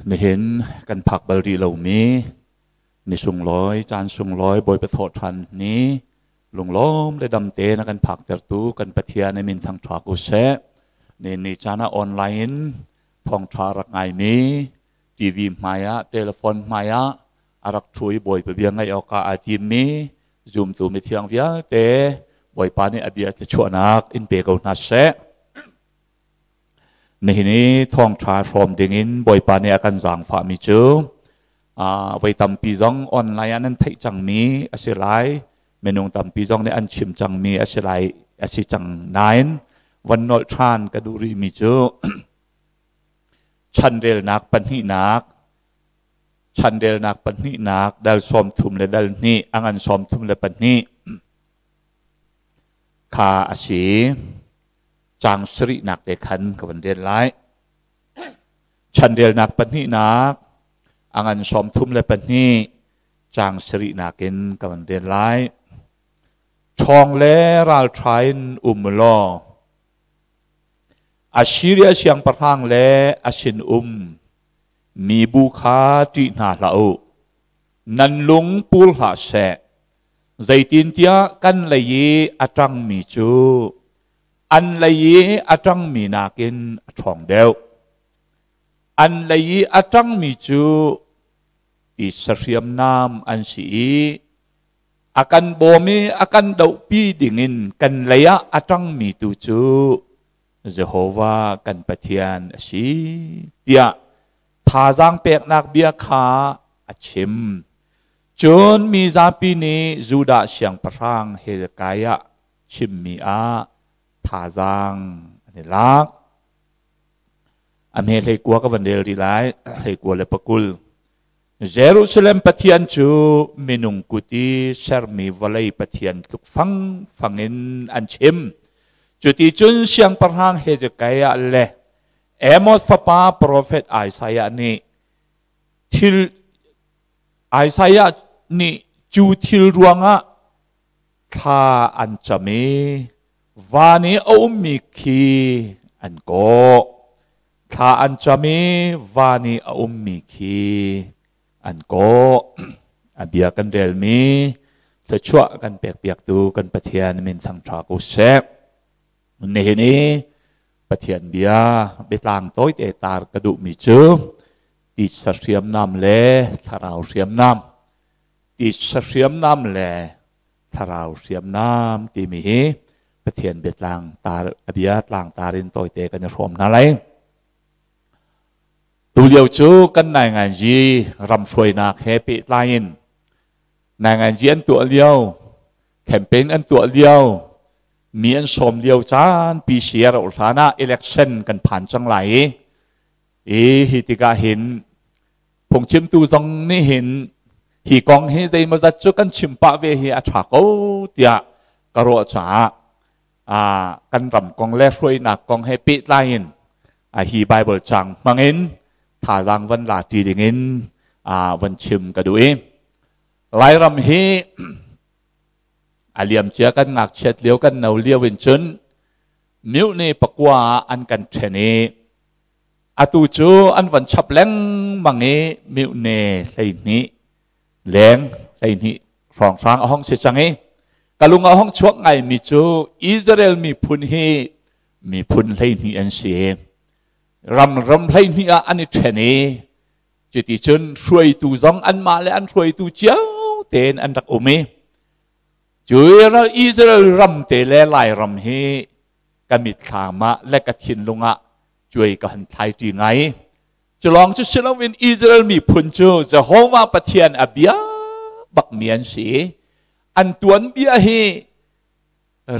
Nihin kan phak bal rih lomi ni sunglawi, caan sunglawi Bawipa thawhṭhan ni lunglawm le damte na kan phaktertu kan Pathian i min thangṭha ko seh. Ni ni caan ah online in thawngṭha rak ngaimi TV hmai ah, telephone hmai ah a rak ṭhu i Bawipa bia ngaih awkah aa timmi zumtu mithiang vialte Bawipa nih a bia thluachuahnak in pe ko hna seh. Nihin i thawngṭha hrawm dingin Bawipa nih a kan zaangfahmi cu voi tampi zong online ah nan theih cangmi a si lai, minung tampi zong nih an chim cangmi a si lai, a si cang nain von nolh ṭhan ka duh rihmi cu chanrelnak pahnihnak chanrelnak pahnihnak dal 30 le dal hnih a ngan 32 kha a si. Caang sarihnak te khan ka van rel lai. Chanrelnak pahnihnak a ngan 32 caang sarihnak in ka van rel lai. Ṭhawng le ralṭha in um law Assyria siangpahrang le a sinum mibu kha ṭih hna hlah u. Nan lung pur hlah seh. Zeitintiah kan lei i a ṭangmi cu an lei i a ṭangmi nakin a ṭhawng deuh. An lei i a ṭangmi cu titsa hriamnam an si i a kan bawm i a kan dohpi dingin kan lei ah a ṭangmi tu cu Jehovah kan Pathian a si tiah thazaang peknak bia kha a chim. Cun mi zapi nih Judah siangpahrang Hezekiah chimmi ah thazaang an i lak. A hme 19 ka van rel rih lai, 21. Jerusalem Pathian cu minung kut i sermi vawlei Pathian tluk fangfang in an chim. Cuti cun siangpahrang Hezekiah le Amos fapa profet Isaiah nih thil Isaiah nih cu thil ruangah thla an cam i van i a ummi khi an kawh. Thla an cam i van i a ummi khi an kawh. A bia kan relmi thluachuah kan pekpiaktu kan Pathian min thangṭha ko seh. Nihin i Pathian bia biatlang tawite tar ka duhmi cu titsa hriamnam le thlarau hriamnam titsa hriamnam le thlarau hriamnam timi hi Pathian biatlang tar a bia tlang tar in tawite kan i hrawm hna lai. Tulio cu kan nainganzi ram hruainak he pehtlai in nainganzi an tuah lio, campaign an tuah lio, mi an sawm lio caan PC a rauh hlan ah election kan phan cang lai i i hi tikah hin phungchimtu zong nih hin hi kong hi zeimawzat cu kan chim pah ve hi a ṭha ko tiah ka ruah caah kan ram kong le hruainak kong he pehtlai in hi Bible cang hmangin thazaang van la ṭi dingin van chim ka duh i Lairam hi a liamcia kan ngakchiat lio kan no lio in cun mihni pakua ah an kan ṭhen i atu cu an van chap lengmang i mihne 12 leng 12 hrawnghrang a hong si cang i ka lung a hong chuak ngaimi cu Israel miphun hi miphun 12 an si ram ram 12 ah an i ṭhen i cuti cun hruaitu zong anmah le an hruaitu cio tein an rak um i cu Israel ram te le Lairam hi ka mitthlam ah le ka thinlung ah cuai ka han thlai ṭi ngai. Cu lawng cu si loin Israel miphun cu Jehovah Pathian a bia bakmi an si. An tuanbia hi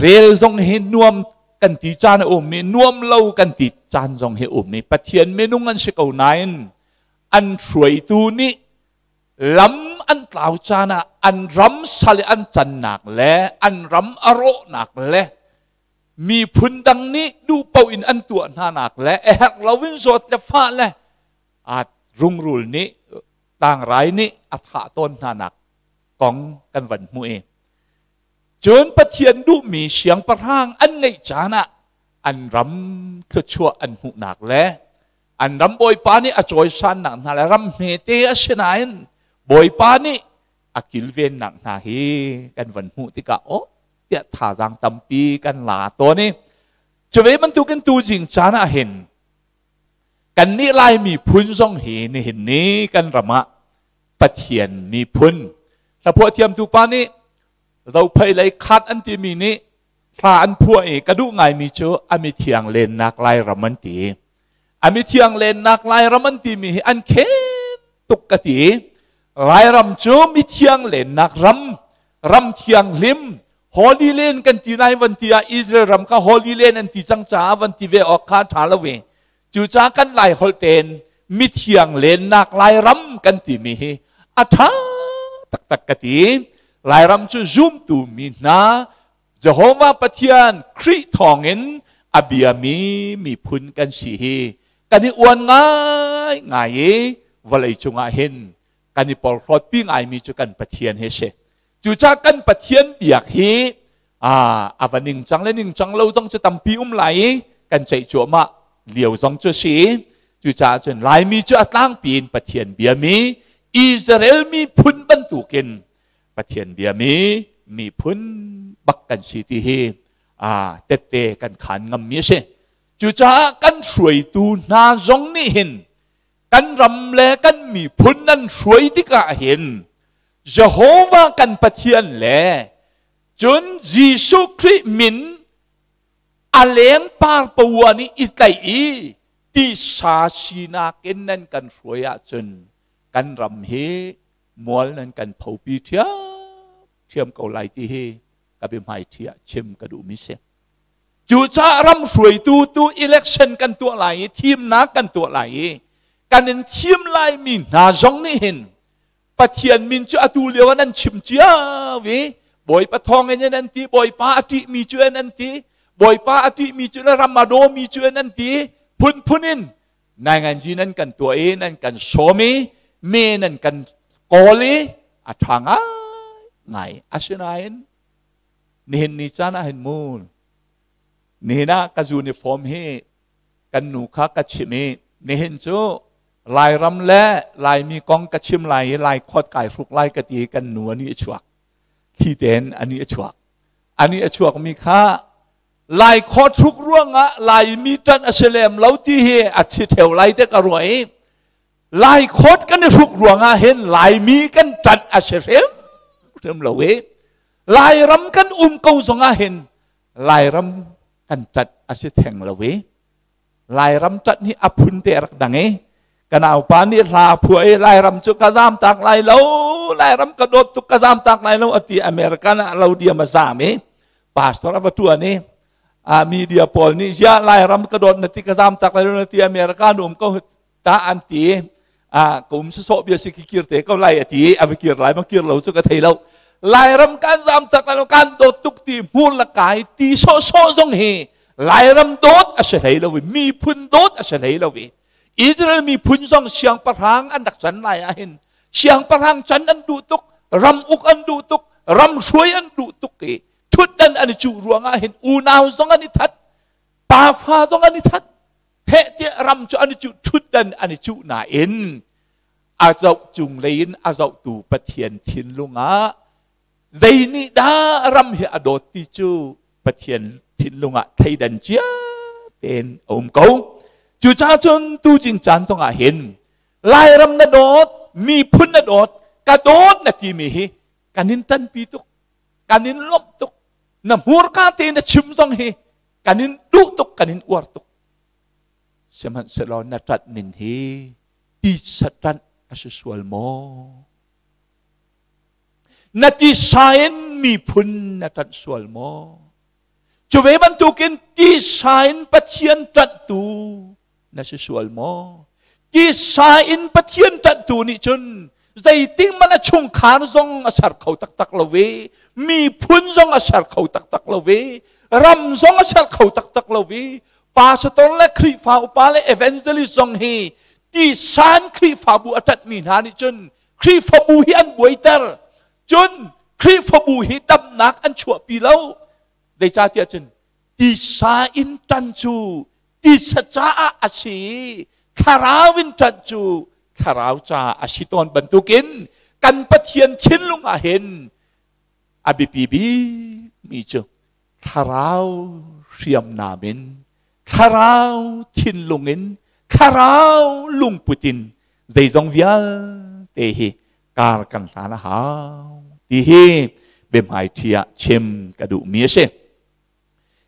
rel zong hi nuam kan ti caan a um i nuam lo kan ti caan zong hi um i Pathian minung an si ko nain an hruaitu nih lam an tlau caan ah an ram sal i an cannak le an ram a rawhnak le miphun dang nih duh paoh in an tuah hnanak le a herh loin zawt le fah le a rungrul nih tlangrai nih a thah tawn hnanak kong kan van hmuh i cun Pathian duhmi siangpahrang an ngeih caan ah an ram thluachuah an hmuhnak le An ram Bawipa nih a cawisannak hna le ram hmete a si nain Bawipa nih a kilvennak hna hi kan van hmuh tikah oh tiah thazaang tampi kan la tawn i cu ve bantukin tu zing caan ah hin kannih Lai miphun zong hi nihin ni kan ram ah Pathian miphun hlaphuah thiamtu pa nih Zophei lei khat an timi nih hla an phuah i ka duh ngaimi cu a mithiang lennak Lairam an ti. A mithiang lennak Lairam an timi hi an khen tuk ka ti. Lairam cu mithiang lennak ram, ram thianghlim, Holy Land kan ti lai van ti ah Israel ram kha Holy Land an ti cang caah van ti ve awk kha ṭha lo ve. Cucaah kan Lai holh tein mithiang lennak Lairam kan timi hi a ṭha taktak ka ti. Lairam cu zumtu mi hna Jehovah Pathian Khrih thawngin a biami miphun kan si hi kan i uan ngai ngai i vawlei cungah hin kan i porhlawt pi ngaimi cu kan Pathian hi si. Cucaah kan Pathian biak hi a va ningcang le ningcang lo zong cu tampi um lai i kan ceih cuahmah lio zong cu si. Cucaah cun Laimi cu a tlangpi in Pathian biami Israel miphun bantukin Pathian biami miphun bak kan si ti hi tette kan khan ngammi a si. Cucaah kan hruaitu hna zong nih hin kan ram le kan miphun nan hruai tikah hin Jehovah kan Pathian le cun Jesuh Khrih min a leng par paua nih i tlaih i tisa sinak in nan kan hruai ahcun kan ram hi mual nan kan phopi ṭhiamṭhiam ko lai ti hi ka biahmaiṭhi ah chim ka duhmi si. Cucaah ram hruaitu tu election kan tuah lai i thimnak kan tuah lai i kan in thim laimi hna zong nih hin Pathian min cu atu lio ah nan chim cio i Bawipa thawng in nan ti, Bawipa a ṭihmi cu nan ti, Bawipa a ṭihmi cu le ram a dawmi cu nan ti, phunphun in nainganzi nan kan tuah i nan kan sawm i me nan kan kawl i a ṭha ngai ngai. Asinain nihin ni caan ah hin mu nihin ah ka uniform hi kan nu kha ka chim i nihin cu Lairam le Laimi kong ka chim lai i Lai khawt kai hruk lai ka ti kan nu ani a chuak thi tein ani a chuak ani a chuak mi kha Lai khawt hruk ruangah Laimi ṭan a si lem lo ti hi a chi theu lai te ka ruah i Lai khawt kan i hruk ruangah hin Laimi kan ṭanh a si hrim hrim lo i Lairam kan um ko zongah hin Lairam kan ṭanh a si theng lo i Lairam ṭanh hi a phun te a rak dang i ka naupa nih hla phuah i Lairam cu ka zam tak lai lo Lairam ka dawt tuk ka zam tak lai lo a ti American ah lo diam a zam i pastor a va ṭuan i a media pawl nih ziah Lairam ka dawt na ti ka zam tak lai lo na ti America nu um ko ta an ti a ka um sawsawh bia si kir te ko lai a ti a va kir lai ma kir lo cu ka thei lo Lairam kan zam tak lai lo kan dawt tuk ti hmur la kai ti sawhsawh zong hi Lairam dawt a si hlei lo i miphun dawt a si hlei lo i Israel miphun zong siangpahrang an rak can lai ah hin siangpahrang can an duh tuk ram uk an duh tuk ram hruai an duh tuk i thutdan an i cuh ruangah hin unau zong an i that pafa zong an i that heh tiah ram cu an i cuh ṭhutdan an i cuh nain a zoh cung lei in a zohtu Pathian thinlung ah zei nih dah ram hi a dawt ti cu Pathian thinlung ah thleidan cia tein a um ko. Cucaah cun tu cin caan zongah hin Lairam na dawt, miphun na dawt, ka dawt na timi hi kan in ṭanpi tuk, kan in lawmh tuk. Na hmurka te na chim zong hi kan in duh tuk kan in uar tuk sihmanhsehlaw na ṭanh ning hi tisa ṭanh a si sual maw na tisa in miphun na ṭanh sual maw cu ve bantukin tisa in Pathian ṭanhtu na si sual maw tisa in Pathian ṭanhtu nih cun zeitik hmanh a chungkhar zong a ser kho taktak lo ve miphun zong a ser kho taktak lo ve ram zong a ser kho taktak lo ve pastor le Khrihfa upa le evangelist zong hi tisan Khrihfabu a ṭanhmi hna nih cun Khrihfabu hi an buaiter cun Khrihfabu hi damnak an chuahpi lo zeicahtiah cun tisa in ṭan cu tisa caah a si. Thlarau in ṭanh cu thlarau ca a si tawn bantukin kan Pathian thinlung ah hin a biapi bikmi cu thlarau hriamnam in, thlarau thinlung in, thlarau lungput in zeizong vialte hi kar kan hlan a hau ti hi biahmaiṭhi ah chim ka duhmi a si.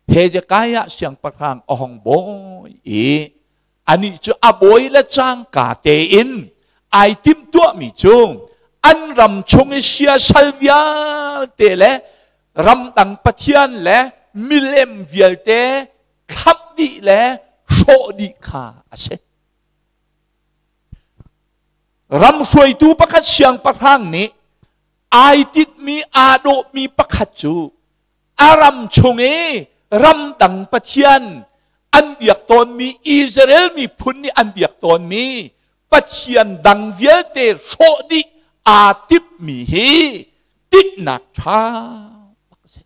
Hezekiah siangpahrang a hong bawi i anih cu a bawi le cangka tein ai timhtuahmi cu an ram chung i siasal vialte le ramdang pathian le milem vialte thlap dih le hrawh dih kha a si. Ram hruaitu pakhat siangpahrang nih ai tinhmi aa dawhmi pakhat cu a ram chung i ramdang pathian an biak tawnmi Israel miphun nih an biak tawnmi pathian dang vialte hrawh dih aa timhmi hi tinhnak ṭha bak a si.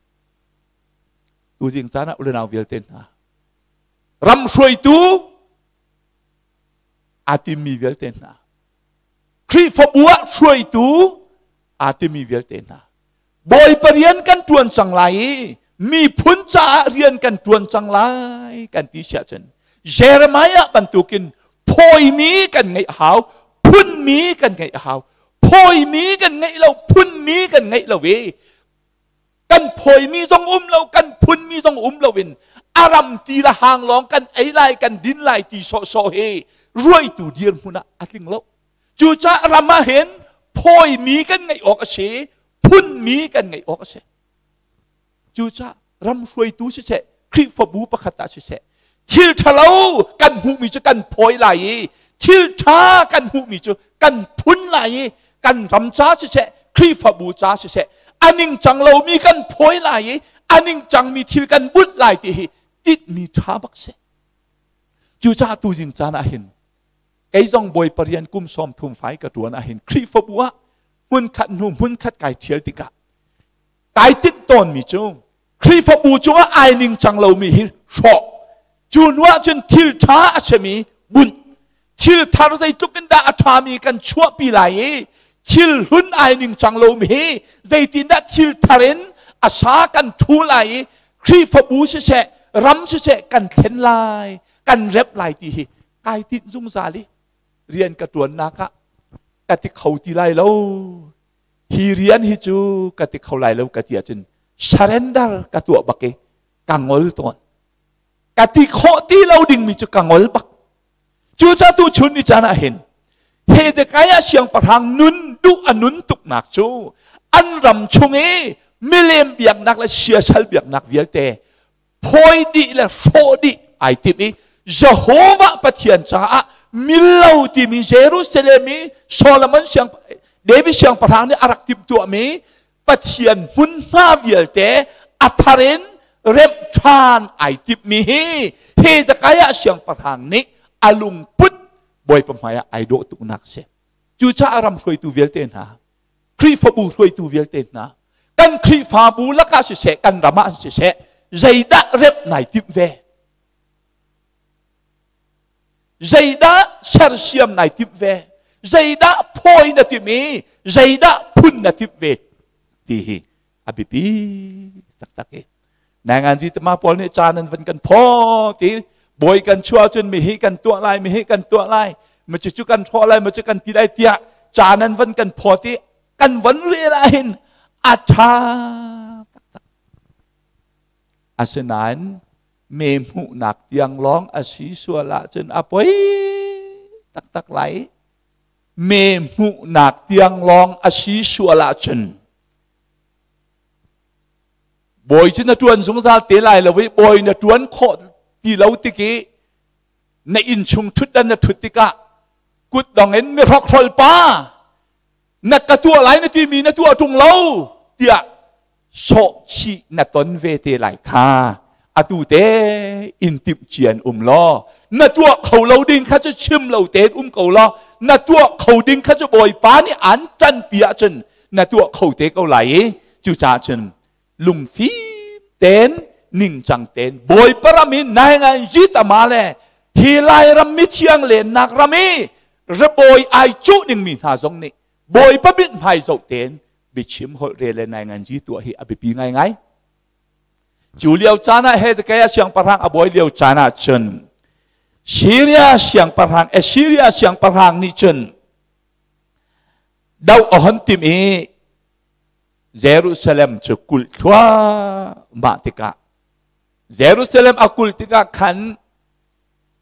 Tuzing caan ah ulenau vialte hna ram hruaitu aa timmi vialte hna Khrihfabu ah hruaitu aa timi vialte hna Bawipa rian kan ṭuan cang lai i miphun caah rian kan ṭuan cang lai kan ti siah cun Jeremiah bantukin phawimi kan ngeih a hau, phunmi kan ngeih a hau. Phawimi kan ngeih lo, phunmi kan ngeih lo i kan phawimi zong um lo, kan phunmi zong um lo in a ram ti le hang lawng kan ei lai, kan din lai ti sawhsawh hi ruaitu dirhmun ah a tling lo. Cucaah ram ah hin phawimi kan ngeih awk a si, phunmi kan ngeih awk a si. Cucaah ram hruaitu siseh, Khrihfabu pakhat ah siseh, thil ṭhalo kan hmuhmi cu kan phawi lai i thil ṭha kan hmuhmi cu kan phun lai i kan ram ca siseh, Khrihfabu ca siseh, a ningcang lomi kan phawi lai i a ningcangmi thil kan bunh lai ti hi tinhmi ṭha bak si. Cucaah tuzing caan ah hin kei zong Bawipa rian kum 30 fai ka ṭuan ahhin Khrihfabu ah hmunkhat hnu hmunkhat kai ṭhial tikah kai tinh tawnmi cu Khrihfabu cungah ai ningcang lomi hi hrawh cu hnu ah cun thil ṭha a simi bunh thil thar zeitluk in dah a ṭhami kan chuahpi lai i thil hlun ai ningcang lomi hi zeitindah thil thar in a sa kan ṭhu lai i Khrihfabu siseh ram siseh kan thlen lai kan remh lai ti hi kai tinh zungzal i rian ka ṭuannak ah ka ti kho ti lai lo hi rian hi cu ka ti kho lai lo ka ti ahcun surrender ka tuah bak i ka ngol tawn ka ti khawh ti lo dingmi cu ka ngol bak cucaah tu chun ni caan ah hin Hezekiah siangpahrang nun duh a nun tuknak cu an ram chung i milem biaknak le siasal biaknak vialte phawi dih le hrawh dih ai timh i Jehovah Pathian caah millo timi Jerusalem i Solomon siang David siangpahrang nih a rak timhtuahmi Pathian hmunhma vialte a thar in remh ṭhan ai timhmi hi Hezekiah siangpahrang nih a lungput Bawipa hmaiah ai dawh tuknak a si. Cucaah ram hruaitu vialte hna, Khrihfabu hruaitu vialte hna, kan Khrihfabu lakah siseh, kan ram ah siseh, zeidah remh nai timh ve? Zeidah sersiam nai timh ve? Zeidah phawi na timh i zeidah phun na timh ve? Ti hi a biapi taktak i Nanganzi tama pawl nih caan an van kan phaw ti bawi kan chuah cun mi hi kan tuah lai mi hi kan tuah lai mi cu cu kan hrawh lai mi cu kan ti lai tiah caan an van kan phaw ti kan van rel ahhin a ṭha taktak asinain me hmuhnak tiang lawng a si sual ahcun a poi taktak lai me hmuhnak tiang lawng a si sual ahcun bawi cu na ṭuan zungzal te lai lo i bawi na ṭuan khawh ti lo tik i na inn chung ṭhutdan na ṭhut tikah kutdong in mi hrokhrol pa na ka tuah lai na timi na tuah ṭung lo tiah sawhchih na ton ve te lai kha atu te in timh cian um law na tuah kho lo ding kha cu chim lo tein um ko law na tuah kho ding kha cu Bawipa nih an ṭanpi ahcun na tuah kho te ko lai i cucaah cun lungfim tein ningcang tein Bawipa ram i nai ngai zit ama le Hi Lairam mithiang lennak ram i rabawi ai cuh ningmi hna zong nih Bawipa mithmai zoh tein biachim holh rel le nainganzi tuah hi a biapi ngaingai. Cu lio caan ah Hezekiah siangpahrang a bawi lio caan ah cun Syria siangpahrang Assyria siangpahrang nih cun doh a hon tim i Jerusalem cu kulh thluahmah tikah Jerusalem a kulh tikah khan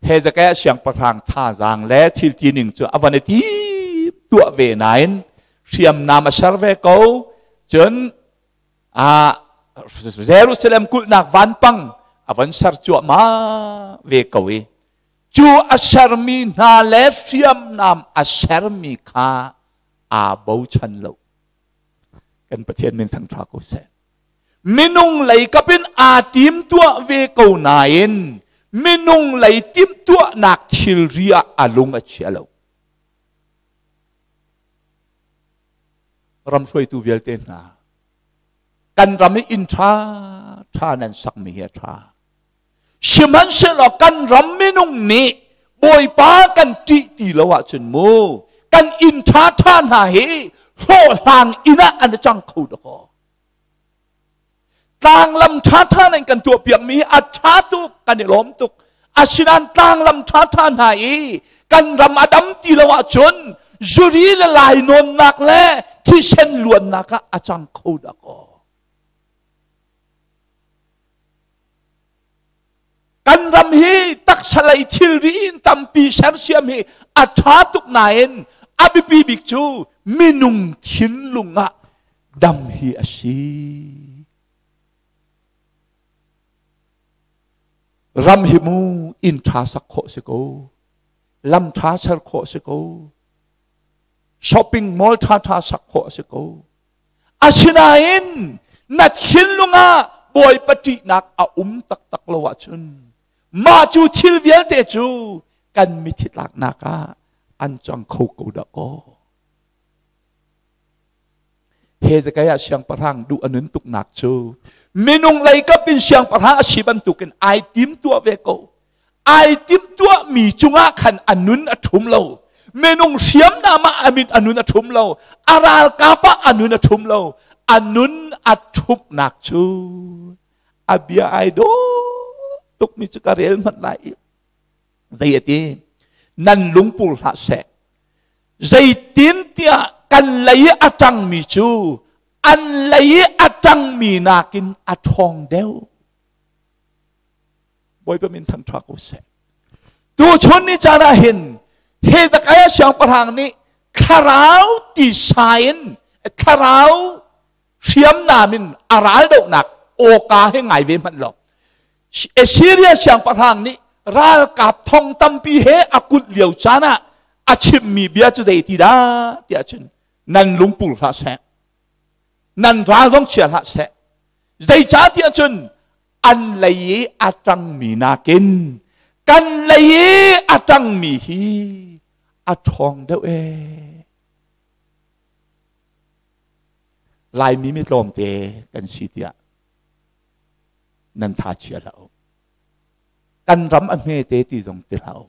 Hezekiah siangpahrang thazaang le thil tining cu a van i tim tuah ve nain hriamnam a ser ve ko. Cun Jerusalem kulhnak vanpang a van ser cuahmah ve ko i cu a sermi hna le hriamnam a sermi kha aa bochan lo. Kan Pathian min thangṭha ko seh. Minung lei kapin aa tim tuah ve ko nain minung lei timhtuahnak thilri ah a lung a chia lo. Ram hruaitu vialte hna, kan ram i inn ṭha ṭha nan sakmi hi a ṭha. Sihmanhsehlaw kan ram minung nih Bawipa kan ṭih ti lo ahcun mu, kan inn ṭha ṭha hna hi hlawhhlang inn ah an i cang kho dakaw. Tlanglam ṭhaṭha nan kan tuahpiakmi hi a ṭha tuk, kan i lawm tuk. Asinain tlanglam ṭhaṭha hna i kan ram a dam ti lo ahcun zuri le lainawnnak le thisen luannak ah a cang kho dah kaw. Kan ram hi taksa lei thilri in tampi sersiam hi a ṭha tuk nain a biapi bik cu minung thinlung ah dam hi a si. Ram hi mu inn ṭha sak khawh si ko, lam ṭha ser khawh si ko, shopping mall ṭha ṭha sak khawh si ko. Asinain na thinlung ah Bawipa ṭihnak a um taktak lo ahcun mah cu thil vialte cu kan mithi tlaknak ah an cang kho ko dah kaw. Hezekiah siangpahrang duh a nun tuknak cu minung lei kap in siangpahrang a si bantukin ai tim tuah ve ko. Ai tim tuahmi cungah khan a nun a ṭhum lo. Minung hriamnam ah a mit a nun a ṭhum lo. A ralkap ah a nun a ṭhum lo. A nun a ṭhumhnak cu a bia ai dawh tukmi cu ka rel hmanh lai i zei a ti nan lungpur hlah seh Zeitintiah kan lei i a ṭangmi cu an lei i a ṭangmi nakin a ṭhawng deuh. Bawipa min thangṭha ko seh. Tuchun ni caan ah hin Hezekiah siangpahrang nih thlarau tisa in thlarau hriamnam in a raldohnak awka he ngai ve hmanh lo. Assyria siangpahrang nih ralkap thong tampi he a kulh lio caan ah a chimmi bia cu zei ti dah tiah cun nan lungpur hlah seh, nan ral zong chia hlah seh, zeicahtiah cun an lei i a ṭangmi nakin kan lei i a ṭangmi hi a ṭhawng deuh ee. Laimi mi tlawmte kan si tiah nan tha chia hlah u. Kan ram a hmete ti zong ti hlah u.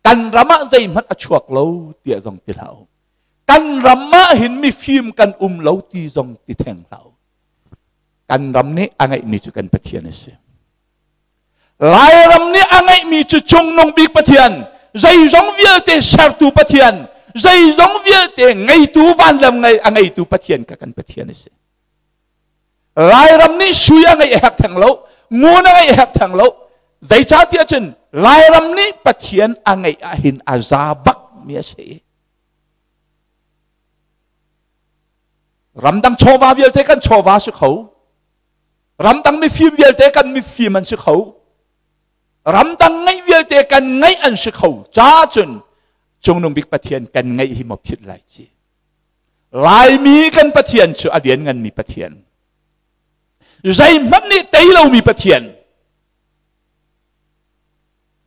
Kan ram ah zeihmanh a chuak lo tiah zong ti hlah u. Kan ram ah hin mifim kan um lo ti zong ti theng hlah u. Kan ram nih a ngeihmi cu kan Pathian a si. Lairam nih a ngeihmi cu cungnung bik Pathian, zeizong vialte sertu Pathian, zeizong vialte ngeitu vanlam ngei a ngeitu Pathian ka kan Pathian a si. Lairam nih sui a ngeih a herh theng lo, ngun a ngeih a herh theng lo. Zeicahtiah cun Lairam nih Pathian a ngeih ahhin a za bak mi a si. Ramdang chawva vialte kan chawva si kho. Ramdang mifim vialte kan mifim an si kho. Ramdang ngeih vialte kan ngeih an si kho. Ca cun Cungnung bik Pathian kan ngeih hi maw phit lai ci. Laimi kan Pathian cu a liannganmi Pathian. Zeihmanh nih tei lomi Pathian.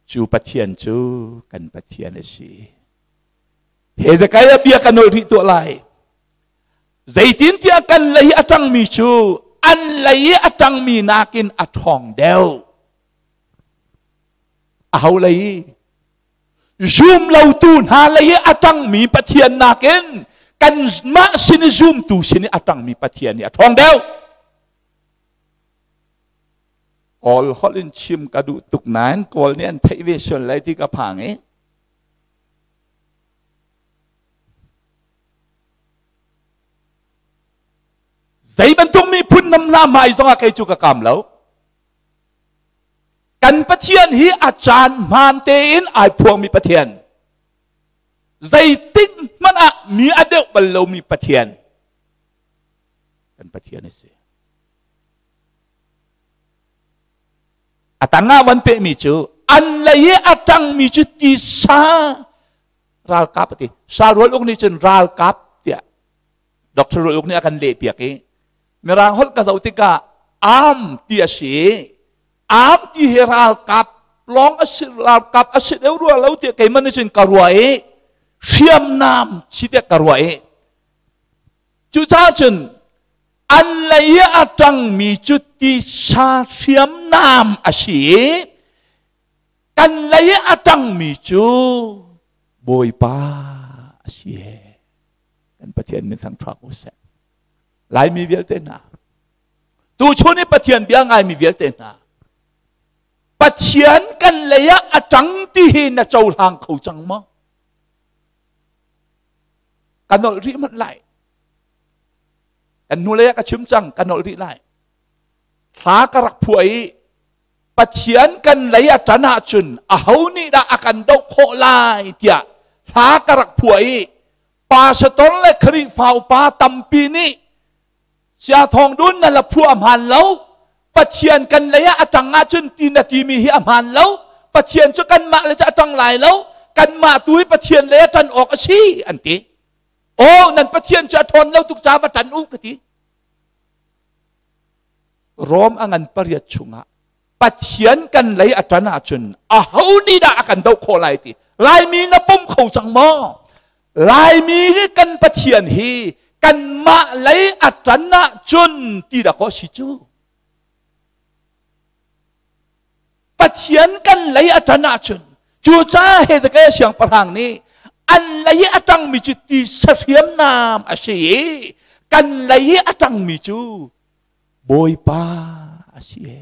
Cu Pathian cu kan Pathian a si. Hezekiah bia ka nawl rih tuah lai. Zeitintiah kan lei a ṭangmi cu an lei i a ṭangmi nakin a ṭhawng deuh. Aho lei? Zum lotu hna lei i a ṭangmi Pathian nakin kanmah sin i zumtu sin i a ṭangmi Pathian hi a ṭhawng deuh. Kawl holh in chim ka duh tuk nain Kawl nih an theih ve sual lai ti ka phang i zei bantuk miphun nam hna hmai zongah kei cu ka kam lo. Kan Pathian hi a caan hmaan tein ai phuangmi Pathian. Zeitik hmanh ah mi a deuh bal lomi Pathian. Kan Pathian a si. A tang ah van pehmi cu an lei i a ṭangmi cu tisa ralkap a ti. Sa rual uk nih cun ralkap tiah Dr. Rual Uk nih a kan lehpiak i Mirang holh ka zoh tikah arm ti a si arm ti hi ralkap lawng a si ralkap a si deuh rua lo tiah keimah nih cun ka ruah i hriamnam si tiah ka ruah i cucaah cun an lei i a ṭangmi cu tisa hriamnam a si i kan lei i a ṭangmi cu Bawipa a si kan Pathian min thangṭhat u seh. Laimi vialte hna, tuchun i Pathian bia ngaimi vialte hna, Pathian kan lei ah a ṭang ti hi na cohlang kho cang maw? Ka nolh rih hmanh lai. Kan hnulei ah ka chim cang, ka nolh rih lai. Hla ka rak phuah i Pathian kan lei a ṭan ahcun aho nih dah a kan doh khawh lai tiah hla ka rak phuah i pastor le Khrihfa upa tampi nih Sia Thawng Dun na la phuah a hmaan lo Pathian kan lei ah a ṭang ahcun ti na timi hi a hmaan lo Pathian cu kanmah le cu a ṭang lai lo kanmah tu hi Pathian lei a ṭan awk a si an ti aw nan Pathian cu a ṭhawn lo tuk ca va ṭan u ka ti Rom a ngan pariat chungah Pathian kan lei a ṭan ahcun aho nih dah a kan doh khawh lai ti Laimi na pom kho cang maw Laimi hi kan Pathian hi kanmah lei a ṭan ahcun ti dah kaw si cu Pathian kan lei a ṭan ahcun cucaah Hezekiah siangpahrang nih an lei i a ṭangmi cu ti sahriamnam a si i kan lei i a ṭangmi cu Bawipa a si e.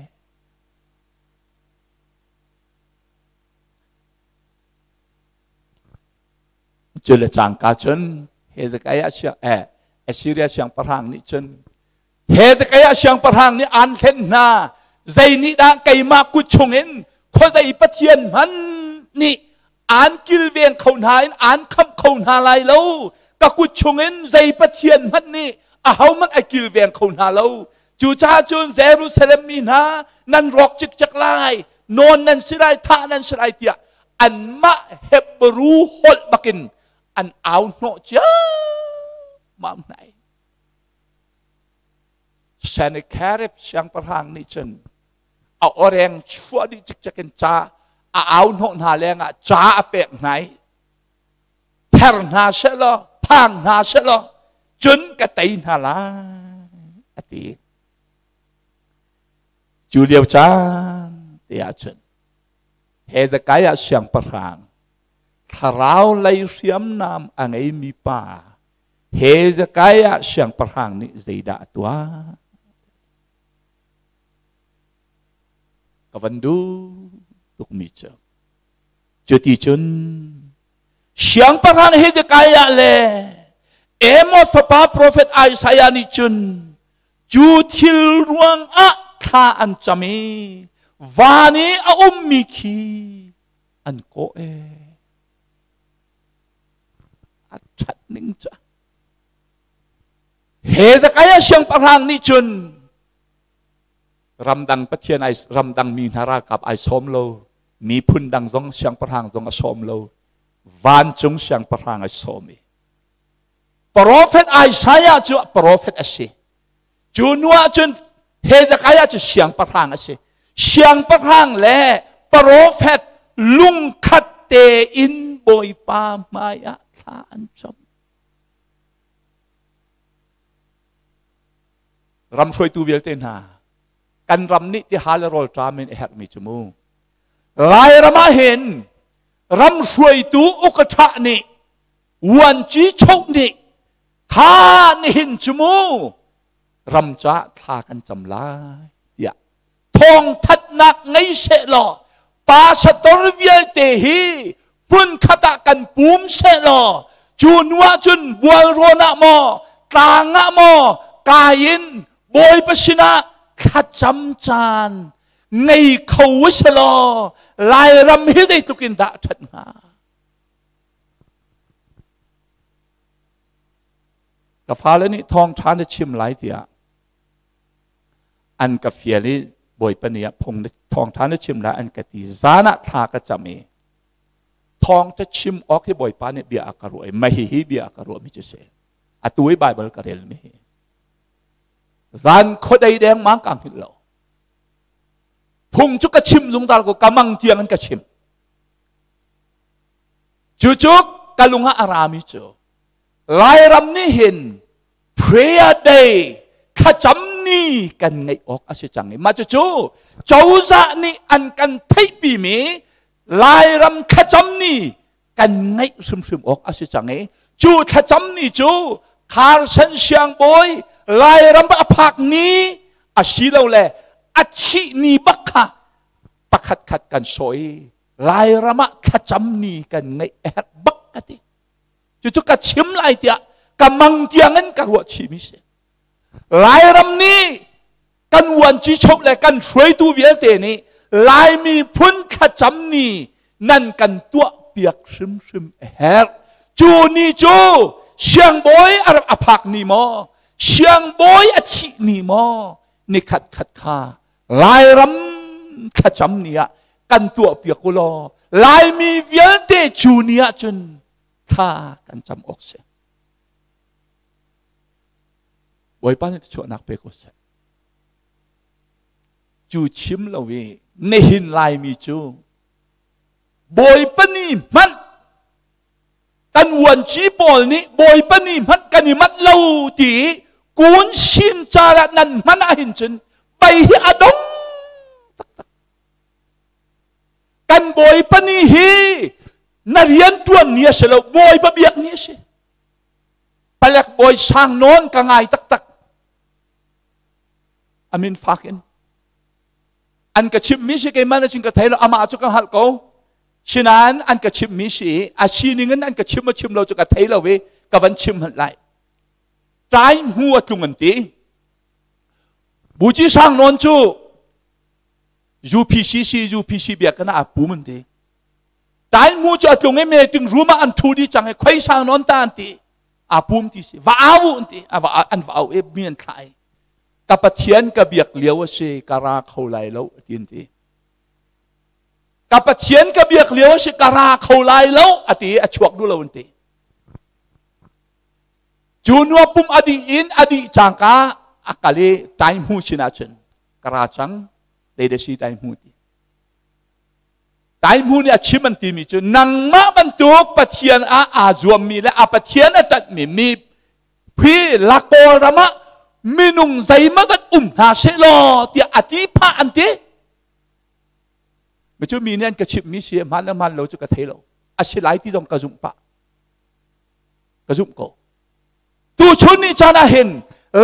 Cu le cangka cun Hezekiah siang eh Assyria siangpahrang nih cun Hezekiah siangpahrang nih aan hlen hna zei nih dah keimah kut chungin khuazei pathian hmanh nih aan kilveng kho hna in aan khamh kho hna lai lo ka kut chungin zei pathian hmanh nih ahohmanh ai kilveng kho hna lo cucaah cun Jerusalem mi hna nan rawk cikcek lai nawn nan si lai thah nan si lai tiah anmah Hebru holh bakin an au hnawh ciammam hna Sennacherib siangpahrang nih cun a oreng chuah dih cikcek in ca a au hnawh hna lengah ca a pek hna i ther hna sehlaw phang hna sehlaw cun ka tei hna lai a ti cu lio caan te ah cun Hezekiah siangpahrang thlarau lei hriamnam a ngeimi pa Hezekiah siangpahrang nih zeidah a tuah Ka van duh tukmi cu. Cuti cun siangpahrang Hezekiah le Amos fapa profet Isaiah nih cun cu thil ruangah thla an cam i van i a ummi khi an kawh e. A ṭhat ning cu. Hezekiah siangpahrang nih cun ramdang pathian ai ramdang mi hna ralkap ai sawm lo miphun dang zong siangpahrang zong a sawm lo vancung siangpahrang ai sawm i profet Isaiah cu profet a si cu nu ah cun Hezekiah cu siangpahrang a si siangpahrang le profet lungkhat tein Bawipa hmai ah thla an cam Ram hruaitu vialte hna, kan ram nih tihal le rawlṭam in a herhmi cu mu. Lairam ah hin Ram hruaitu ukaṭha nih vuanci choh nih kha nihin cu mu ram ca thla kan cam lai tiah thawngthatnak ngei seh law pastor vialte hi hmunkhat ah kan pum seh law cu nu ah cun bualrawn ah maw tlang ah maw kai in Bawipa sinah thlacam caan ngei kho seh law Lairam hi zeitluk in dah ṭhat hnga. Ka fale nih thawngṭha na chim lai tiah an ka fial i Bawipa nih ah phung thawngṭha na chim lai an ka ti. Zan ah thla ka cam i thawngṭha chim awk hi Bawipa nih bia a ka ruah i mah hihi bia a ka ruahmi cu si. Atu i Baibal ka relmi hi. Zan khuadei dengmang kaa hngilh lo. Phung cu ka chim zungzal ko, ka mang tiang in ka chim. Cucu ka lung ah a rami cu Lairam nih hin prayer day thlacam ni kan ngeih awk a si cang i mah cucu cozah nih an kan theihpimi Lairam thlacam ni kan ngeih hrimhrim awk a si cang i cu thlacam ni cu Carson siangbawi Lairam a phak ni asilole a thih ni bak kha pakhat khat kan sawh i Lairam ah thlacam ni kan ngeih a herh bak ka ti. Cucu ka chim lai tiah ka mang tiang in ka ruah chihmi si. Lairam nih kan uanci choh le kan hruaitu vialte nih Laimi phun thlacam ni nan kan tuah piak hrimhrim a herh. Cu ni cu siangbawi a rak a phak ni maw, siangbawi a thih ni maw, ni khat khat kha Lairam thlacam ni ah kan tuah piak u law Laimi vialte cu ni ah cun thla kan cam awk si. Bawipa nih chuahnak pe ko seh. Cu chim lo i nihin Laimi cu Bawipa ni hmanh kan vuanci pawl nih Bawipa ni hmanh kan i manh lo ti kun sin car ah nan hman ahhin cun bei hi a dong taktak. Kan Bawipa ni hi na rian ṭuan ni a si lo, Bawipa biak ni a si. Palek bawi sang nawn ka ngai taktak. Amin fak in. An ka chimhmi si keimah na cun ka thei lo, amah cu ka hngalh ko. Sinain an ka chimhmi si a sining in an ka chim a chim lo cu ka thei lo i ka van chim hmanh lai. Tlai hmu a tlung an ti. Buci sang nawn cu UPCC UPC biakinn ah a pum an ti. Tlai hmu cu a tlung i meeting room ah an ṭhu dih cang i khoi sang nawn ta an ti. Aa pum ti si. Va au an ti. An va au i mi an thlah i ka Pathian ka biak lio a si ka ra kho lai lo ti an ti. Ka Pathian ka biak lio a si ka ra kho lai lo a ti a chuak duh lo an ti. Cu nua pum a dih in a dih cangka a kal i tai hmu sin ahcun ka ra cang dei si tai hmu ti. Tai hmu nih a chim an timi cu nangmah bantuk Pathian ah aa zuammi le a Pathian a ṭanhmi mi hi la Kawlram ah minung zeimawzat um hna seh law tiah a ti phah an ti. Mi cu mi nih an ka chimhmi si hmaan le hmaan lo cu ka thei lo. A si lai ti zong ka zumh pah. Ka zumh ko. Tuchun ni caan ah hin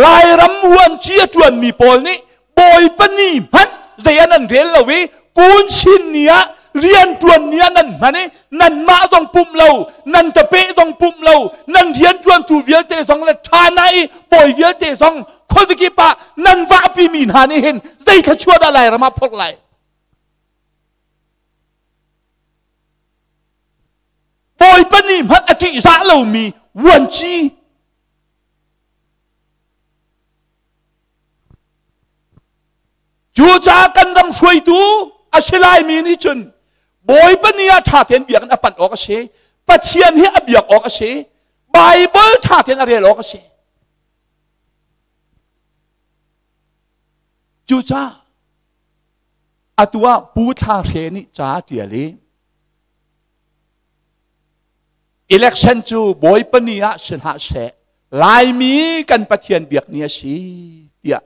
Lairam vuanci a ṭuanmi pawl nih Bawipa ni hmanh zei ah nan rel lo i kun chin ni ah rian ṭuan ni ah nan hman i nanmah zong pumh lo nan tapeh zong pumh lo nan rian ṭuantu vialte zong le ṭha na i bawi vialte zong khuazakip ah nan vahpimi hna nih hin zei thluachuah dah Lairam ah phorh lai? Bawipa nih hmanh a ṭihzah lomi vuanci Cucaah kan ram hruaitu a si laimi nih cun Bawipa ni ah ṭha tein biakinn a panh awk a si. Pathian hi a biak awk a si. Baibal ṭha tein a rel awk a si. Cucaah atu ah Pu Thla Hre nih ca a ṭial i election cu Bawipa ni ah si hlah seh Laimi kan Pathian biak ni a si tiah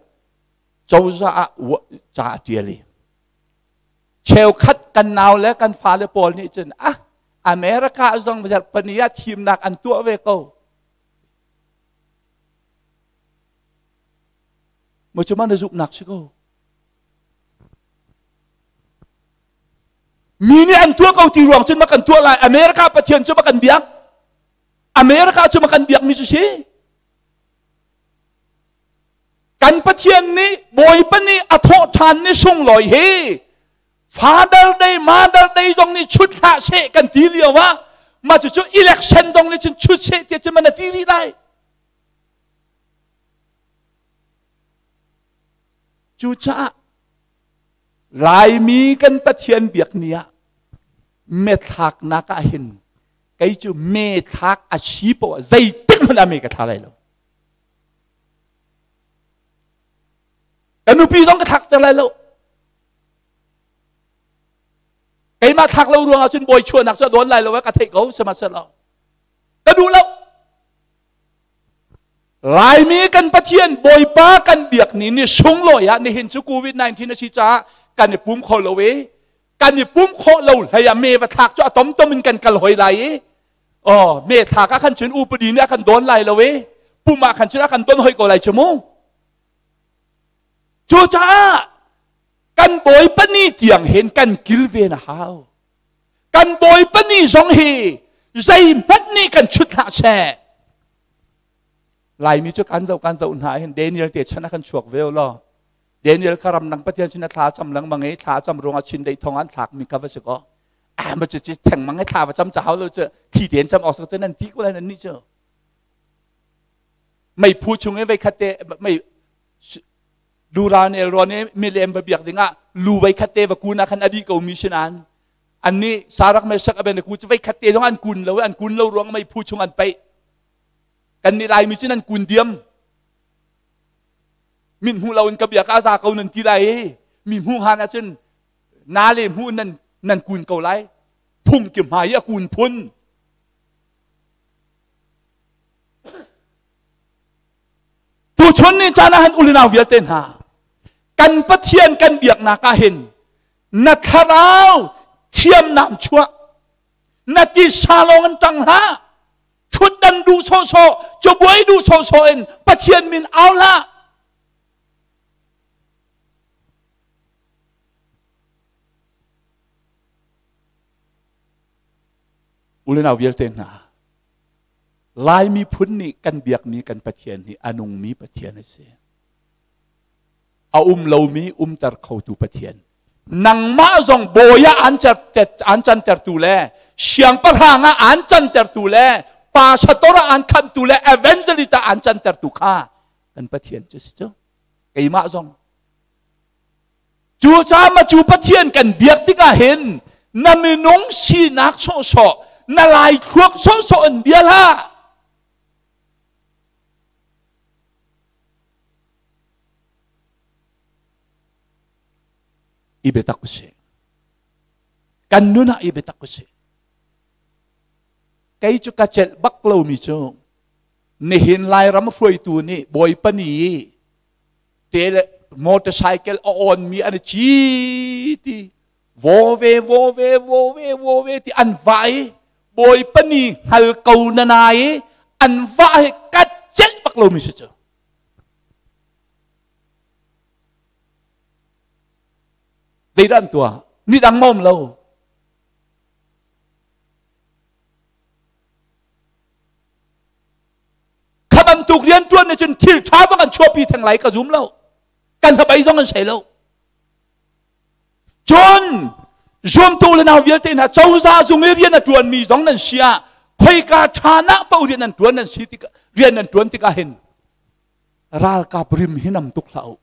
cozah ah ca a ṭial i cheukhat kan nau le kan fale pawl nih cun ah America zong zarhpani ah thimnak an tuah ve ko. Maw cu na zumhnak si ko. Mi nih an tuah ko ti ruang cun ma kan tuah lai. America Pathian cu ma kan biak. America cu ma kan biak mi cu si. Kan Pathian nih Bawipa nih a thawh ṭhan ni sunglawi hi Father Day, Mother Day zong nih chut hlah seh kan ti lio ah mah cucu election zong nih cun chut seh tiah cun man a ti rih lai. Cucaah Laimi kan Pathian biak ni ah methlaknak ah hin kei cu me thlak a si poah zeitik hmanh ah me ka thla lai lo. Ka nupi zong ka thlak ter lai lo. Keimah thlak lo ruangah cun bawi chuahnak cu a dawn lai lo ka theih ko sihmanhsehlaw ka duh lo. Laimi kan Pathian Bawipa kan biak ni ni sunglawi ah nihin cu COVID-19 a si caah kan i pum kho lo i kan i pum khawh lo hlei ah me va thlak cu a tomtom in kan kal hoi lai i oh me thlak ah khan cun upadi nih a kan dawn lai lo i pum ah khan cun a kan don hoi ko lai cu mu. Cucaah kan Bawipa ni tiang hin kan kilven a hau. Kan Bawipa ni zong hi zeihmanh nih kan chut hlah seh. Laimi cu kan zoh kan zoh hna hin Daniel te chan ah kan chuak ve law. Daniel kha ramdang Pathian sin a thla cam lengmang i thla cam ruangah Chindeih thong an thlak mi kha va si kaw. Ah ma cu thengmang i thla va cam ca hau lo cu thi tein cam awk cu nan ti ko lai nan nih cu. Meiphu chung i veikhat te mei Duran el rawn i milem va biak dingah lu veikhat te va kun ah khan a dih ko mi si nain annih Sarak Meshak Abednego cu veikhat te zong an kun lo an kun lo ruang meiphu chung an paih. Kan nih Laimi cu nan kun diam. Min hmu lo in ka biak ah za ko nan ti lai i mi hmu han ahcun na le hmu nan nan kun ko lai. Phung ki hmai i a kun phun. Tuchun ni caan ah hin ulinau vialte hna kan Pathian kan biaknak ah hin na thlarau thiamnam chuah na tisa lawng in tang hlah thutdan duh sawhsawh cabuai duh sawhsawh in Pathian min au hlah. Ulenau vialte hna Lai miphun nih kan biakmi kan Pathian hi a nungmi Pathian a si. A um lomi umter khotu Pathian. Nangmah zong bawi ah an cantertu le siangpahrang ah an cantertu le pastor ah an khantu le evangelist ah an cantertu kha kan Pathian cu si cu. Keimah zong. Cucaah cu Pathian kan biak tikah hin na minung sinak sawhsawh, na lai thluak sawhsawh in bia hlah. I biatak usih. Kan nun ah i biatak usih. Kei cu ka celh bak lomi cu nihin Lairam hruaitu nih Bawipa ni te motorcycle a on mi an ci ti vo ve vo ve vo ve vo ve ti an vai bawipa ni hngal ko na nai an va he kat celh bak lo mi si cu zeidah an tuah ni dang mom lo. Kha bantuk rianṭuan nih cun thil ṭha zong an chuahpi theng lai ka zum lo. Kan hnabei zong an sei lo. Cun zumtu le nau vialte hna cozah zung i rian a ṭuanmi zong nan si ah khoika ṭha nak paoh rian nan ṭuan nan si tik rian nan ṭuan tikah hin ralkap rim hi nam tuk hlah u.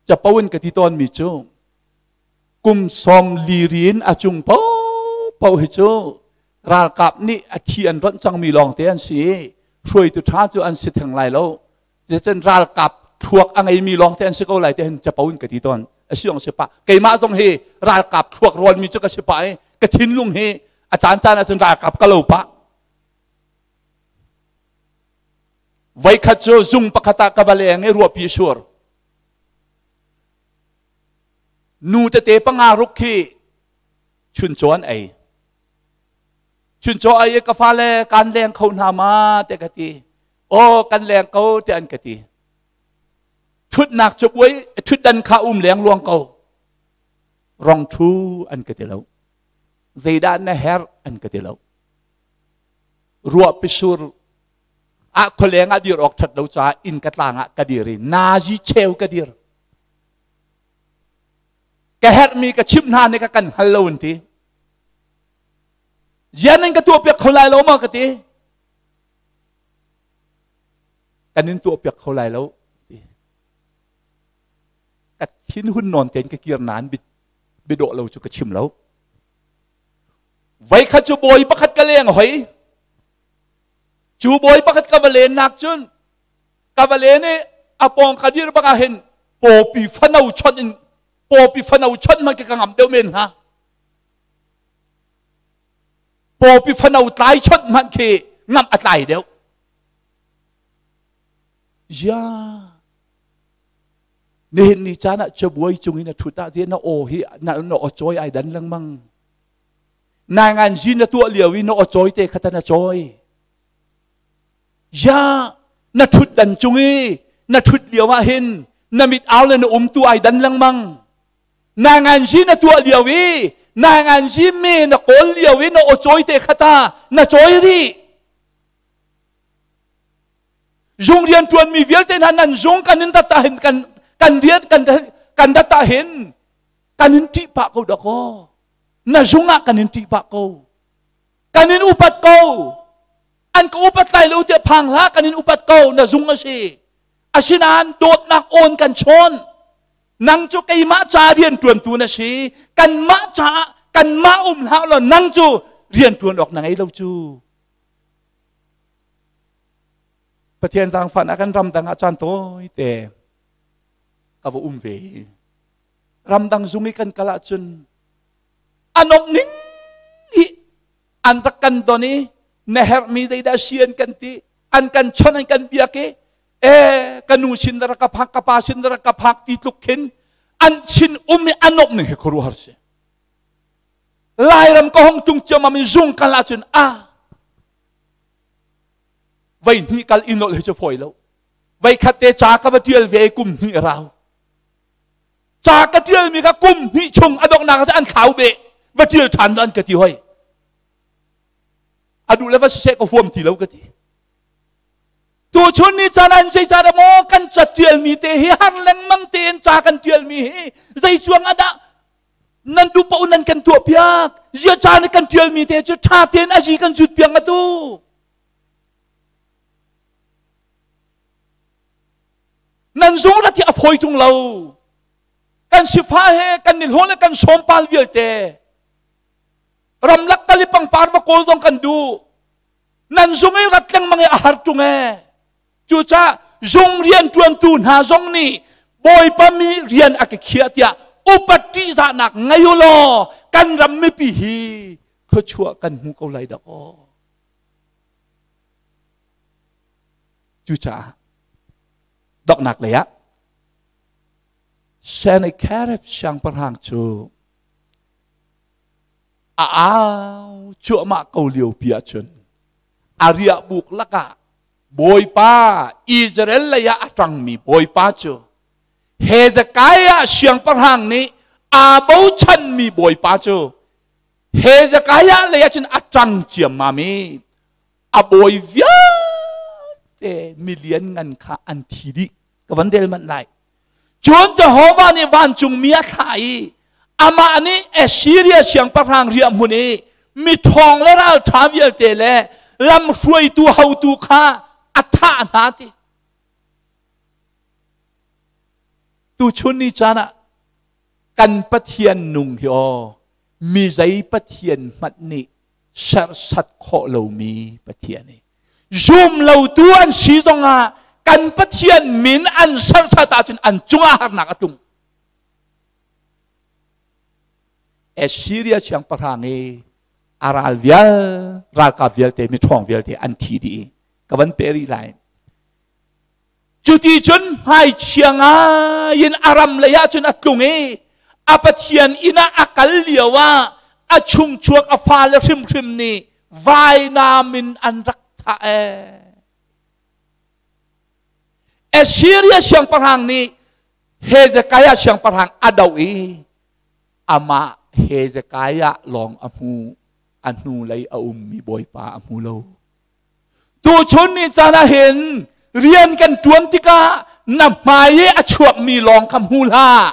Capo in ka ti tawnmi cu kum sawm li rin a cung paohpaoh hi cu ralkap nih a thi an ronh cangmi lawngte an si i hruaitu ṭha cu an si theng lai lo. Zeicun ralkap thluak a ngeimi lawngte an si ko lai tihin capo in ka ti tawn. A si ong si pah. Keimah zong hi ralkap thluak rawnmi cu ka si pah i ka thinlung hi a caancaan ahcun ralkap ka lo pah. Voikhat cu zung pakhat ah ka va leng i ruahpi sur. Nu tete panga ruk khi chuncaw an ei. Chuncaw ai ka fale kan leng kho hna ma te ka ti. Aw kan leng ko te an ka ti. Thutnak cu buai thutdan kha um leng luang ko. Rong thu an ka ti lo. Zeidah na herh an ka ti lo. Ruah pisur ah khualeng ah dir awk that lo caah inn ka tlang ah ka dir i nazi cheu ka dir. Ka herhmi ka chimh hna nih ka kan hngal lo an ti. Zian in ka tuah piak kho lai lo ma ka ti. Kan in tuah piak kho lai lo ti. Ka thin hun nawn tein ka kir nain biadawh lo cu ka chim lo. Voi khat cu bawi pakhat ka leng hoi. Cu bawi pakhat ka va len nak cun ka va len i a pawng ka dir bak ah hin pawpi fano chawnh in pawpi fano chawnh hmanh ka ngam deuh men hnga. Pawpi fano tlai chawnh hmanh khi ngamh a tlai deuh. Ya nihin ni caan ah cabuai cung in a ṭhut ah na aw hi na aw cawi ai dan lengmang. Nai ngan zi na tuah lio i na aw cawi te kha ta na cawi. Ya na ṭhut dan cung i na ṭhut lio ah hin na mit au le na um tu ai dan lengmang. Na ngan zi na tuah lio i na ngan zi me na kawl lio i na aw cawi te kha ta na cawi rih. Zung rian ṭuanmi vialte hna nan zung kan in rat ah hin kan kan rian kan kan rat ah hin kan in ṭih pah ko dah kaw. Na zung ah kan in ṭih pah ko. Kan in upat ko. An ka upat lai lo tiah phang hlah kan in upat ko na zung a si. Asinain dawtnak awn kan chawn. Nang cu keimah ca rian ṭuantu na si. Kanmah caah kanmah um hlah law nang cu rian ṭuan awk na ngei lo cu. Pathian zaangfahnak kan ramdang ah caan tawi te ka va um ve. Ramdang zung i kan kal ahcun a nomh ning hi an rak kan don i na herhmi zeidah si an kan ti an kan chon an kan biak i e ka nu sin rak ka phak ka pa sin rak ka phak ti tluk khin an sin um i a nomh ning hi khuaruahhar si. Lairam ka hong tung ciammam in zung kal ahcun a vei hnih kal i nolh hi cu fawi lo. Vei khat te ca ka va tial ve kum hnih rau. Ca ka tial mi kha kum hnih chung a donghnak ah an thlau be va tial ṭhan an ka ti hoi. A duh le va siseh ka huam ti lo ka ti. Tu chun ni caan an zei caan maw kan ca tial mi te hi har lengmang tein ca kan tial mi hi zei cuang ah dah nan duh paoh nan kan tuah piak zia caan kan tial mi te cu tha tein azi kan zut piak atu nan zung rat hi a fawi tung lo kan sifa he kan nihlawh le kan sawmpal vialte ramlak kali pangpar va kawl zong kan duh nan zung i rat lengmang i a har tung e Cucaah zung rianṭuantu hna zong nih Bawipa mi rian a ka khiah tiah upat ṭihzahnak ngei u law kan ram mipi hi thluachuah kan hmu ko lai dah aw. Cucaah donghnak lei ah Sennacherib siangpahrang cu a au cuahmah ko lio pi ahcun a riahbuk lakah Bawipa Israel lei ah a ṭangmi Bawipa cu Hezekiah siangpahrang nih aa bochanmi Bawipa cu Hezekiah lei ah cun a ṭang ciammam i a bawi vialte milian ngan kha an thi dih ka van rel manh lai Cun Jehovah nih vancungmi a thlah i amah nih Assiria siangpahrang riahhmun i miṭhawng le ralṭha vialte le lamhruaitu hotu kha a thah hna ti. Tuchun ni caan ah kan Pathian nung hi aw mi zei Pathian hmanh nih serhsat khawh lomi Pathian i zum lotu an si zongah kan Pathian min an serhsat ahcun an cungah harnak a tlung. Assyria siangpahrang i a ral vial ralkap vialte miṭhawng vialte an thi dih i ka van pe rih lai. Cuti cun hmaichia ngai in a ram lei ah cun a tlung i a Pathian inn ah a kal lio ah a chungchuak a fale hrimhrim nih Vainam in an rak thah ee. Assyria siangpahrang nih Hezekiah siangpahrang a doh i amah Hezekiah lawng a hmu, a hnulei a ummi Bawipa a hmu lo. Tuchun ni caan ah hin rian kan ṭuan tikah na hmai i a chuakmi lawng kha hmu hlah.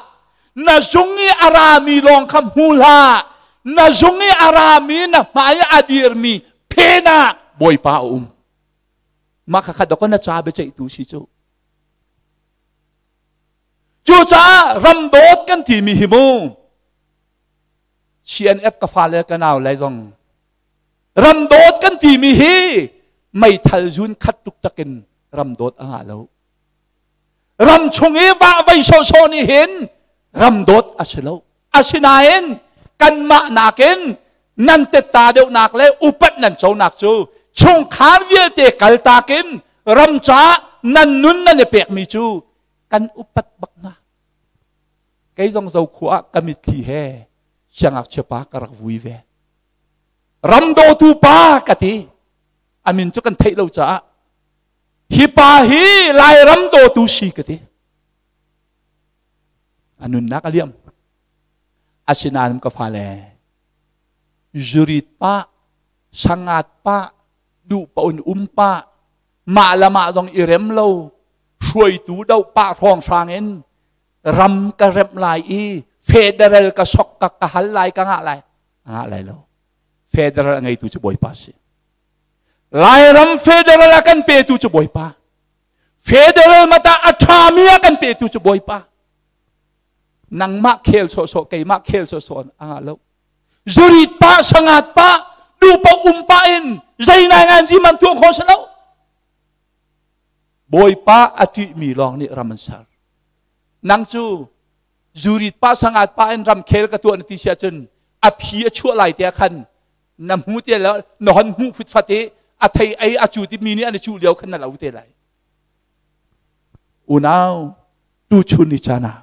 Na zung i a rami lawng kha hmu hlah. Na zung i a rami na hmai i a dirmi phen ah Bawipa a um. Mah kha dawk na ca biaceihtu si cu. Cucaah ramdawt kan timi hi mu CNF ka fale ka nau le zong Ramdawt kan timi hi meithal zun khat tuk takin ramdawt a ngah lo. Ram chung i vahvei sawhsawh nih hin ramdawt a si lo. Asinain kanmah nakin nan tetta deuhnak le upat nan conak cu chungkhar vialte kaltak in ram caah nan nun nan i pekmi cu kan upat bak hna. Kei zong Zokhua ah ka mitthli he siangngakchia pa ka rak vui ve. Ram dawtu pa ka ti. A min cu kan theih lo caah hi pa hi Lairam dawtu si ka ti. A nunnak a liam. Asinain ka fale zurit pa, sangat pa, duh pa un um pa, mah le mah zong i rem lo, hruaitu do pa hrawnghrang in ram ka remh lai i federal ka sok ka ka hal lai ka ngah lai ngah lai lo federal a ngeitu cu bawipa si lairam federal a kan petu cu bawipa federal mata a ṭhami a kan petu cu bawipa nangmah khel sawhsawh keimah khel sawhsawh a ngah lo zurit pa sangat pa dupa um pa in zei nai ngan zi man tuah kho si lo Bawipa a ṭihmi lawng nih ram an ser. Nang cu zurit pa sangat pa in ramkhel ka tuah na ti si ahcun a phi a chuah lai te ah khan na hmu te la na hon hmuh futfat i a thei ei a cu ti mi nih an i cuh lio khan na lo te lai. Unau tuchun ni caan ah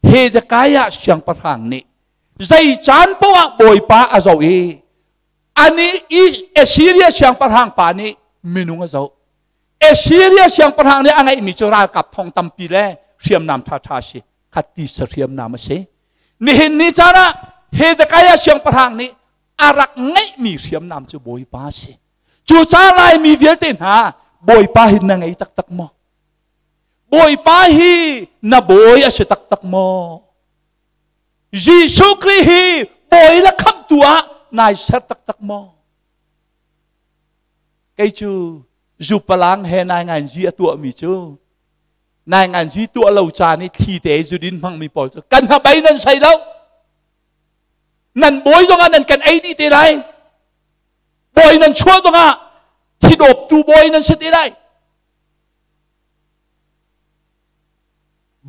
Hezekiah siangpahrang nih zei caan poah ah Bawipa a zoh i ani i Assyria siangpahrang pa nih minung a zoh. Assyria siangpahrang nih a ngeihmi cu ralkap thong tampi le hriamnam ṭhaṭha a si. Khat tisa hriamnam a si. Nihin ni caan ah Hezekiah siangpahrang nih a rak ngeihmi hriamnam cu Bawipa a si. Cucaah Laimi vialte hna Bawipa hi na ngei taktak maw? Bawipa hi na bawi a si taktak maw? Jesuh Khrih hi bawi le khamhtu ah nai ser taktak maw? Kei cu zupalang he nainganzi a tuahmi cu nainganzi tuah lo caan i thli te zudin hmangmi pawl cu kan hnabei nan sei lo. Nan bawi zongah nan kan ei dih te lai. Bawi nan chuah zongah thidawptu bawi nan si te lai.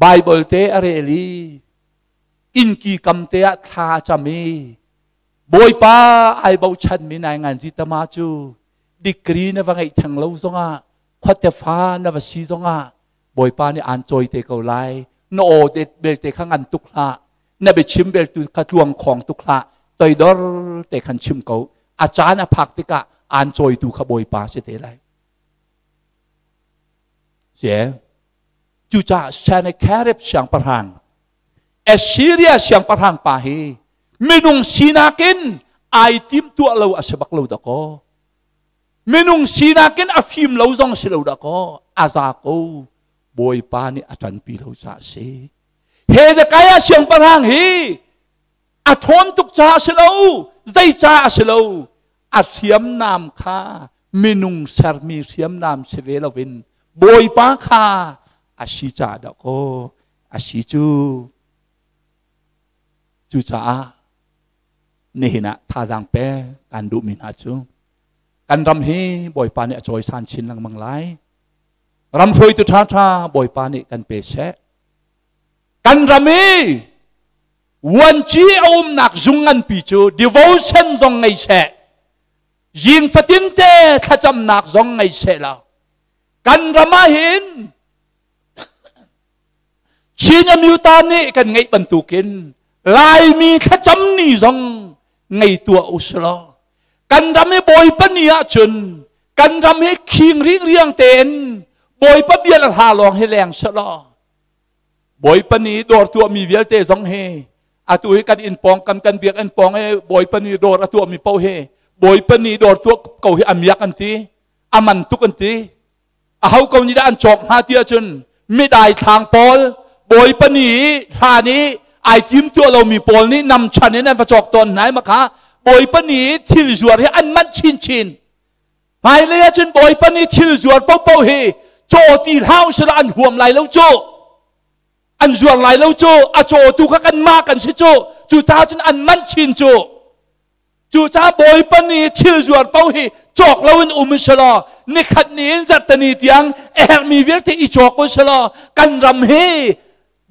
Bible te a rel i innki kam te ah thla a cam i Bawipa ai bochanmi nai nganzi tama cu degree na va ngeih theng lo zongah khuate fa na va si zongah Bawipa nih aan cawi te ko lai na aw belte kha ngan tuk hlah na biachim beltu kha tluang khawng tuk hlah toidor te khan chim ko a caan a phak tikah aan cawitu kha Bawipa si te lai Sie cucaah Sennacherib siangpahrang Assyria siangpahrang pa hi minung sinak in ai tim tuah lo a si bak lo dakaw minung sinak in a fim lo zong si lo dakaw a za ko bawipa nih a ṭanpi lo caah si Hezekiah siangpahrang hi a ṭhawn tuk caah si lo zei caah a si lo a hriamnam kha minung sermi hriamnam si ve loin bawipa kha a si caah dakaw a si cu Cucaah nihin ah thazaang pe kan duhmi hna cu kan ram hi Bawipa nih a cawisan chin lengmang lai. Ram hruaitu ṭhaṭha Bawipa nih kan pe seh. Kan ram i vuanci a umnak zung nganpi cu devotion zong ngei seh. Zing fatin te thlacamnak zong ngei seh law kan ram ah hin Chin Amyuta nih kan ngeih bantukin Laimi thlacam ni zong ngei tuah u law. Kan ram hi Bawipa ni ahcun kan ram hi khing ring riang tein Bawipa bia le hla lawng hi leng selaw Bawipa ni dawr tuahmi vialte zong hi atu hi kan inn pawng kan kan biakinn pawng i Bawipa ni dawr a tuahmi paoh hi Bawipa ni dawr tuah ko hi a miak an ti, a man tuk an ti. Aho ko nih dah an cawk hnga ti ahcun midai thlang pawl Bawipa ni hlan i ai tim tuah lomi pawl nih namchan in an va cawk tawn hna i makha Bawipa ni thil zuar hi an manh chinchin. Hmailei ahcun Bawipa ni thil zuar paohpaoh hi caw ti hlah usila an huam lai lo cu. An zuar lai lo cu. A cawtu kha kanmah kan si cu. Cucaah cun an manh chin cu. Cucaah Bawipa nih thil zuar paoh hi cawk loin um selaw nikhat ni in zarhteni tiang a herhmi vialte i cawk u selaw kan ram hi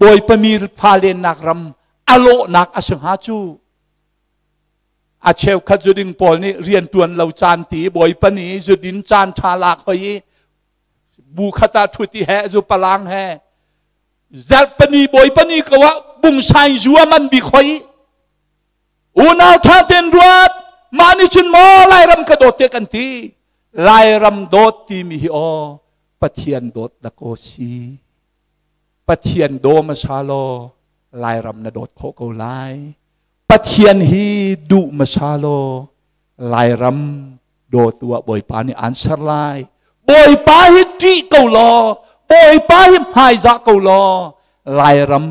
Bawipa mi fa lennak ram a lawhnak a si hnga cu. A cheukhat zuding pawl nih rian ṭuan lo caan ti Bawipa nih zudin caan ṭha lak hoi i bu khat ah ṭhut i he zu palang he zarhpani Bawipa ni ko ah bungsain zu a man bik hoi. Unau ṭha tein ruat. Mah nih cun maw Lairam ka dawt te kan ti. Lairam dawt timi hi aw Pathian dawt dakaw si. Pathian daw hmasa law Lairam na dawt khawh ko lai. Pathian hi duh hmasa law Lairam dawtu ah Bawipa nih aan ser lai. Bawipa hi ṭih ko law, Bawipa hi hmaizah ko law, Lairam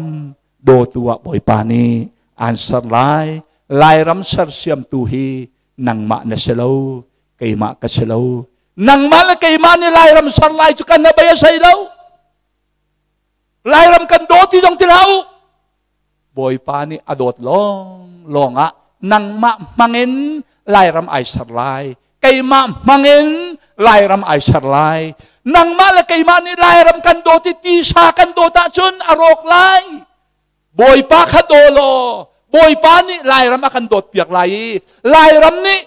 dawtu ah Bawipa nih aan ser lai. Lairam sersiamtu hi nangmah na si lo, keimah ka si lo. Nangmah le keimah nih Lairam ser lai cu kan bei a sei lo. Lairam kan daw ti zong ti hlah u. Bawipa nih a dawt lawng lawng ah nangmah hmangin Lairam ai ser lai. Keimah hmangin Lairam ai ser lai. Nangmah le keimah nih Lairam kan dawt i tisa kan dawt ahcun a rawk lai. Bawipa kha daw law Bawipa nih Lairam a kan dawt piak lai i Lairam nih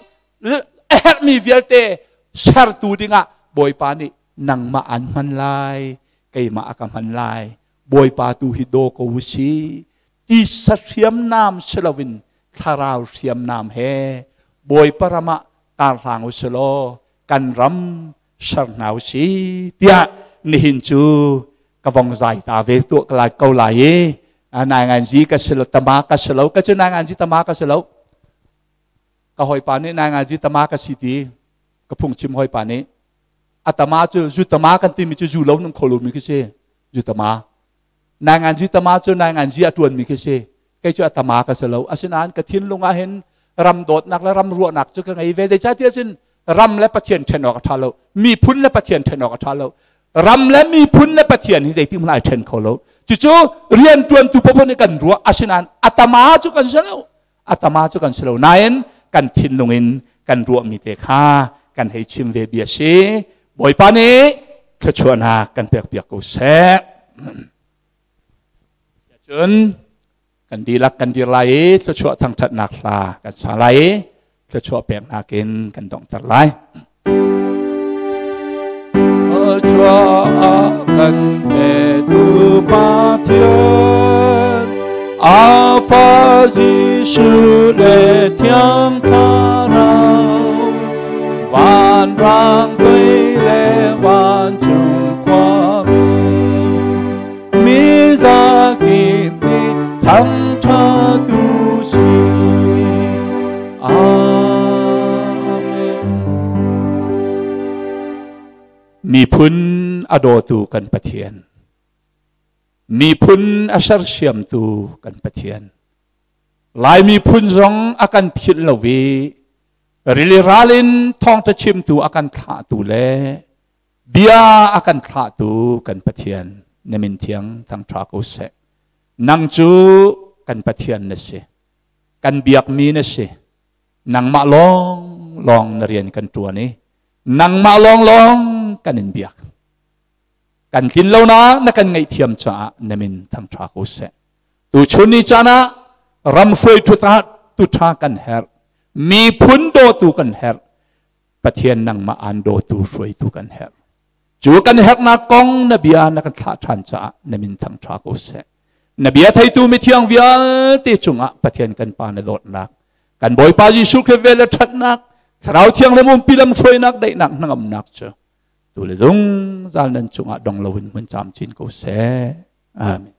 a herhmi vialte sertu dingah Bawipa nih nangmah an hman lai, keimah a ka hman lai. Bawipa tu hi daw ko u si. Tisa hriamnam si loin thlarau hriamnam he Bawipa ram ah karhlang u si law kan ram ser hna u si tiah nihin cu ka vong zai ta ve tuah ka lai ko lai i nai ngan zi ka si lo tama ka si lo ka cu nai ngan zi tama ka si lo ka hawipa nih nai ngan zi tama ka si ti ka phungchim hawipa nih a tama cu zu tama kan timi cu zu lo nung kho lomi khi si zu tama nai ngan zi tama cu nai ngan zi a tuanmi khi si kei cu a tama ka si lo asinain ka thinlung ah hin ram dawtnak le ram ruahnak cu ka ngei ve zeicahtiah cun ram le Pathian ṭhen awk a ṭha lo miphun le Pathian ṭhen awk a ṭha lo ram le miphun le Pathian hi zeitik hmanh ai ṭhen kho lo cucu rianṭuantu paoh nih kan ruah asinain a tama cu kan si lo a tama cu kan si lo nain kan thinlung in kan ruahmi te kha kan hei chim ve bia si Bawipa nih thluachuahnak kan pekpiak ko seh. Cun kan dihlak kan dir lai i thluachuah thangṭhatnak hla kan sa lai i thluachuah peknak in kan donghter lai. Thluachuah kan petu Pathian, a fa Jesuh le Thiang Thlarau, vanrang tui le vancung khuami, mi zakip nih thangṭhat u sih. Amen. Miphun a dawtu kan Pathian, miphun a sersiamtu kan Pathian, Lai miphun zong a kan philh lo i rili ral in thawngṭha chimtu a kan thlahtu le Bia a kan thlahtu kan Pathian na min thiang thangṭha ko seh. Nang cu kan Pathian na si. Kan biakmi na si. Nangmah lawng lawng na rian kan ṭuan i nangmah lawng lawng kan in biak. Kan tlin lonak na kan ngaihthiam caah na min thangṭha ko seh. Tuchun ni caan ah ram hruaitu tu ṭha kan herh. Miphun dawtu kan herh. Pathian nangmah aan dawtu hruaitu kan herh. Cu kan herhnak kong na bia na kan thlah ṭhan caah na min thangṭha ko seh. Na bia theitu mithiang vialte cungah Pathian kan Pa na dawtnak, kan Bawipa Jesuh Khrist vel le ṭhatnak, Thlarau Thianghlim umpi lamhruainak daihnak hnangamnak cu tu le zungzal nan cungah dong loin hmun camcin ko seh. Amen.